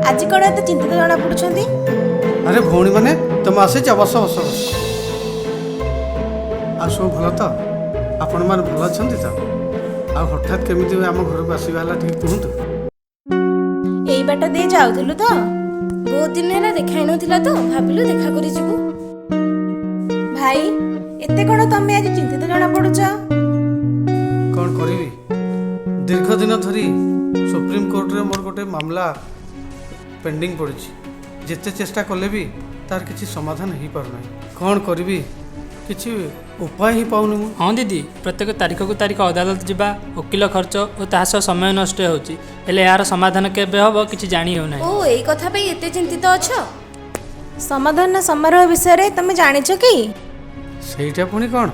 ଆଜି କ'ଣ ଏତେ ଚିନ୍ତିତ ଜଣାପଡ଼ୁଛନ୍ତି? ଆରେ ଭଉଣୀମାନେ, ତମେ ଆସିଛ? ବସ ବସ ବସ। ଆଉ ସବୁ ଭଲ ତ? ଆପଣମାନେ ଭଲ ଅଛନ୍ତି ତ? ଆଉ ହଠାତ୍ କେମିତି ଆମ ଘରକୁ ଆସିବା ହେଲା, ଟିକେ କୁହନ୍ତୁ। ଏଇ ବାଟ ଦେଇ ଯାଉଥିଲୁ ତ। ବହୁତ ଦିନ ହେଲା ଦେଖା ହେଇନଥିଲା ତ, ଭାବିଲୁ ଦେଖା କରି ଯିବୁ। ଭାଇ, ଏତେ କ'ଣ ତମେ ଆଜି ଚିନ୍ତିତ ଜଣାପଡ଼ୁଛ? କ'ଣ କରିବି, ଦୀର୍ଘ ଦିନ ଧରି ସୁପ୍ରିମକୋର୍ଟରେ ମୋର ଗୋଟେ ମାମଲା ପେଣ୍ଡିଂ ପଡ଼ିଛି। ଯେତେ ଚେଷ୍ଟା କଲେ ବି ତାର କିଛି ସମାଧାନ ହେଇପାରୁନାହିଁ। କ'ଣ କରିବି, କିଛି ଉପାୟ ହିଁ ପାଉନି ମୁଁ। ହଁ ଦିଦି, ପ୍ରତ୍ୟେକ ତାରିଖକୁ ତାରିଖ ଅଦାଲତ ଯିବା, ଓକିଲ ଖର୍ଚ୍ଚ ଓ ତାହା ସହ ସମୟ ନଷ୍ଟ ହେଉଛି। ହେଲେ ଏହାର ସମାଧାନ କେବେ ହେବ, କିଛି ଜାଣି ହେଉନାହିଁ। ଓ, ଏଇ କଥା ପାଇଁ ଏତେ ଚିନ୍ତିତ ଅଛ? ସମାଧାନ ସମାରୋହ ବିଷୟରେ ତମେ ଜାଣିଛ କି? ସେଇଟା ପୁଣି କ'ଣ?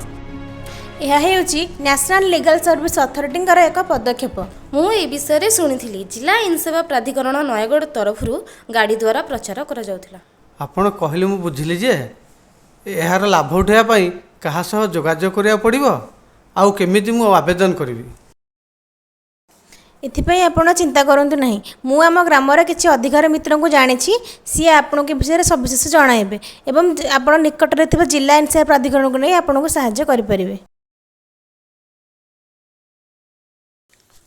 ଏହା ହେଉଛି ନ୍ୟାସନାଲ୍ ଲିଗାଲ୍ ସର୍ଭିସ୍ ଅଥରିଟିଙ୍କର ଏକ ପଦକ୍ଷେପ। ମୁଁ ଏ ବିଷୟରେ ଶୁଣିଥିଲି। ଜିଲ୍ଲା ଆଇନ ସେବା ପ୍ରାଧିକରଣ, ନୟାଗଡ଼ ତରଫରୁ ଗାଡ଼ି ଦ୍ୱାରା ପ୍ରଚାର କରାଯାଉଥିଲା। ଆପଣ କହିଲେ ମୁଁ ବୁଝିଲି ଯେ, ଏହାର ଲାଭ ଉଠାଇବା ପାଇଁ କାହା ସହ ଯୋଗାଯୋଗ କରିବାକୁ ପଡ଼ିବ ଆଉ କେମିତି ମୁଁ ଆବେଦନ କରିବି? ଏଥିପାଇଁ ଆପଣ ଚିନ୍ତା କରନ୍ତୁ ନାହିଁ। ମୁଁ ଆମ ଗ୍ରାମର କିଛି ଅଧିକାର ମିତ୍ରଙ୍କୁ ଜାଣିଛି। ସିଏ ଆପଣଙ୍କ ଏ ବିଷୟରେ ସବିଶେଷ ଜଣାଇବେ ଏବଂ ଆପଣ ନିକଟରେ ଥିବା ଜିଲ୍ଲା ଆଇନ ସେବା ପ୍ରାଧିକରଣକୁ ନେଇ ଆପଣଙ୍କୁ ସାହାଯ୍ୟ କରିପାରିବେ।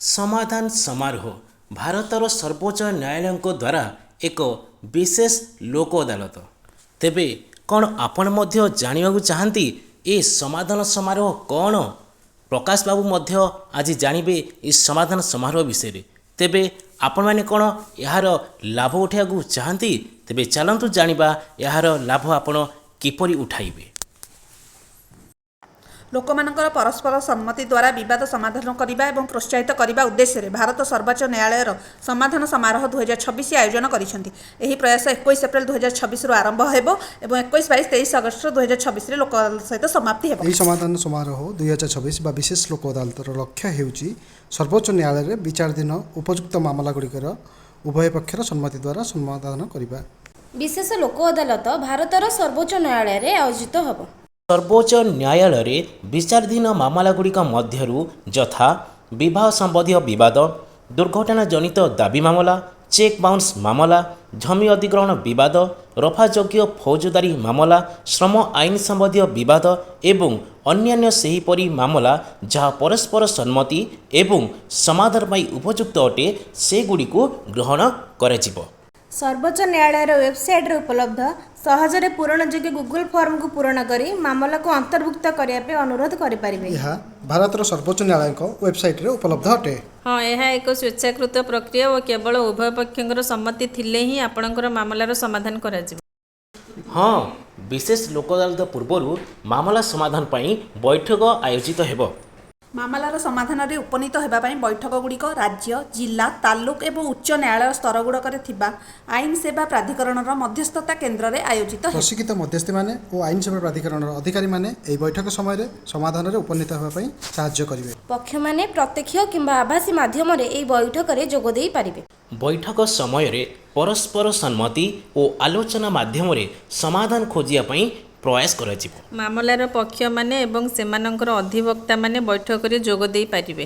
ସମାଧାନ ସମାରୋହ ଭାରତର ସର୍ବୋଚ୍ଚ ନ୍ୟାୟାଳୟଙ୍କ ଦ୍ୱାରା ଏକ ବିଶେଷ ଲୋକ ଅଦାଲତ। ତେବେ କ'ଣ ଆପଣ ମଧ୍ୟ ଜାଣିବାକୁ ଚାହାନ୍ତି ଏ ସମାଧାନ ସମାରୋହ କ'ଣ? ପ୍ରକାଶ ବାବୁ ମଧ୍ୟ ଆଜି ଜାଣିବେ ଏ ସମାଧାନ ସମାରୋହ ବିଷୟରେ। ତେବେ ଆପଣମାନେ କ'ଣ ଏହାର ଲାଭ ଉଠାଇବାକୁ ଚାହାନ୍ତି? ତେବେ ଚାଲନ୍ତୁ ଜାଣିବା ଏହାର ଲାଭ ଆପଣ କିପରି ଉଠାଇବେ। ଲୋକମାନଙ୍କର ପରସ୍ପର ସମ୍ମତି ଦ୍ୱାରା ବିବାଦ ସମାଧାନ କରିବା ଏବଂ ପ୍ରୋତ୍ସାହିତ କରିବା ଉଦ୍ଦେଶ୍ୟରେ ଭାରତ ସର୍ବୋଚ୍ଚ ନ୍ୟାୟାଳୟର ସମାଧାନ ସମାରୋହ 2026 ଆୟୋଜନ କରିଛନ୍ତି। ଏହି ପ୍ରୟାସ 21 ଏପ୍ରିଲ 2026ରୁ ଆରମ୍ଭ ହେବ ଏବଂ 21, 22, 23 ଅଗଷ୍ଟ 2026ରେ ଲୋକ ଅଦାଲତ ସହିତ ସମାପ୍ତି ହେବ। ଏହି ସମାଧାନ ସମାରୋହ 2026 ବା ବିଶେଷ ଲୋକ ଅଦାଲତର ଲକ୍ଷ୍ୟ ହେଉଛି ସର୍ବୋଚ୍ଚ ନ୍ୟାୟାଳୟରେ ବିଚାରାଧୀନ ଉପଯୁକ୍ତ ମାମଲାଗୁଡ଼ିକର ଉଭୟ ପକ୍ଷର ସମ୍ମତି ଦ୍ୱାରା ସମାଧାନ କରିବା। ବିଶେଷ ଲୋକ ଅଦାଲତ ଭାରତର ସର୍ବୋଚ୍ଚ ନ୍ୟାୟାଳୟରେ ଆୟୋଜିତ ହେବ। ସର୍ବୋଚ୍ଚ ନ୍ୟାୟାଳୟରେ ବିଚାରାଧୀନ ମାମଲାଗୁଡ଼ିକ ମଧ୍ୟରୁ, ଯଥା ବିବାହ ସମ୍ବନ୍ଧୀୟ ବିବାଦ, ଦୁର୍ଘଟଣା ଜନିତ ଦାବି ମାମଲା, ଚେକ୍ ବାଉନ୍ସ ମାମଲା, ଜମି ଅଧିଗ୍ରହଣ ବିବାଦ, ରଫାଯୋଗ୍ୟ ଫୌଜଦାରୀ ମାମଲା, ଶ୍ରମ ଆଇନ ସମ୍ବନ୍ଧୀୟ ବିବାଦ ଏବଂ ଅନ୍ୟାନ୍ୟ ସେହିପରି ମାମଲା ଯାହା ପରସ୍ପର ସମ୍ମତି ଏବଂ ସମାଧାନ ପାଇଁ ଉପଯୁକ୍ତ ଅଟେ, ସେଗୁଡ଼ିକୁ ଗ୍ରହଣ କରାଯିବ। ସର୍ବୋଚ୍ଚ ନ୍ୟାୟାଳୟର ୱେବସାଇଟ୍ରେ ଉପଲବ୍ଧ ସହଜରେ ପୂରଣଯୋଗ୍ୟ ଗୁଗୁଲ୍ ଫର୍ମକୁ ପୂରଣ କରି ମାମଲାକୁ ଅନ୍ତର୍ଭୁକ୍ତ କରିବା ପାଇଁ ଅନୁରୋଧ କରିପାରିବେ। ଏହା ଭାରତର ସର୍ବୋଚ୍ଚ ନ୍ୟାୟାଳୟଙ୍କ ୱେବସାଇଟ୍ରେ ଉପଲବ୍ଧ ଅଟେ। ହଁ, ଏହା ଏକ ସ୍ୱେଚ୍ଛାକୃତ ପ୍ରକ୍ରିୟା ଓ କେବଳ ଉଭୟ ପକ୍ଷଙ୍କର ସମ୍ମତି ଥିଲେ ହିଁ ଆପଣଙ୍କର ମାମଲାର ସମାଧାନ କରାଯିବ। ହଁ, ବିଶେଷ ଲୋକ ଅଦାଲତ ପୂର୍ବରୁ ମାମଲା ସମାଧାନ ପାଇଁ ବୈଠକ ଆୟୋଜିତ ହେବ। ମାମଲାର ସମାଧାନରେ ଉପନୀତ ହେବା ପାଇଁ ବୈଠକଗୁଡ଼ିକ ରାଜ୍ୟ, ଜିଲ୍ଲା, ତାଲୁକ ଏବଂ ଉଚ୍ଚ ନ୍ୟାୟାଳୟ ସ୍ତରଗୁଡ଼ିକରେ ଥିବା ଆଇନ ସେବା ପ୍ରାଧିକରଣର ମଧ୍ୟସ୍ଥତା କେନ୍ଦ୍ରରେ ଆୟୋଜିତ ହେବ। ପ୍ରଶିକ୍ଷିତ ମଧ୍ୟସ୍ଥିମାନେ ଓ ଆଇନ ସେବା ପ୍ରାଧିକରଣର ଅଧିକାରୀମାନେ ଏହି ବୈଠକ ସମୟରେ ସମାଧାନରେ ଉପନୀତ ହେବା ପାଇଁ ସାହାଯ୍ୟ କରିବେ। ପକ୍ଷମାନେ ପ୍ରତ୍ୟକ୍ଷ କିମ୍ବା ଆଭାସୀ ମାଧ୍ୟମରେ ଏହି ବୈଠକରେ ଯୋଗ ଦେଇପାରିବେ। ବୈଠକ ସମୟରେ ପରସ୍ପର ସମ୍ମତି ଓ ଆଲୋଚନା ମାଧ୍ୟମରେ ସମାଧାନ ଖୋଜିବା ପାଇଁ ପ୍ରୟାସ କରାଯିବ। ମାମଲାର ପକ୍ଷମାନେ ଏବଂ ସେମାନଙ୍କର ଅଧିବକ୍ତାମାନେ ବୈଠକରେ ଯୋଗ ଦେଇପାରିବେ।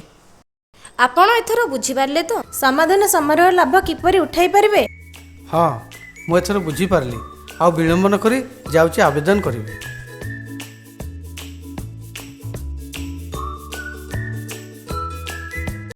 ଆପଣ ଏଥର ବୁଝିପାରିଲେ ତ? ସମାଧାନ ସମାରୋହ ଲାଭ କିପରି ଉଠାଇ ପାରିବେ? ହଁ, ମୁଁ ଏଥର ବୁଝିପାରିଲି। ଆଉ ବିଳମ୍ବ ନ କରି ଯାଉଛି ଆବେଦନ କରିବି।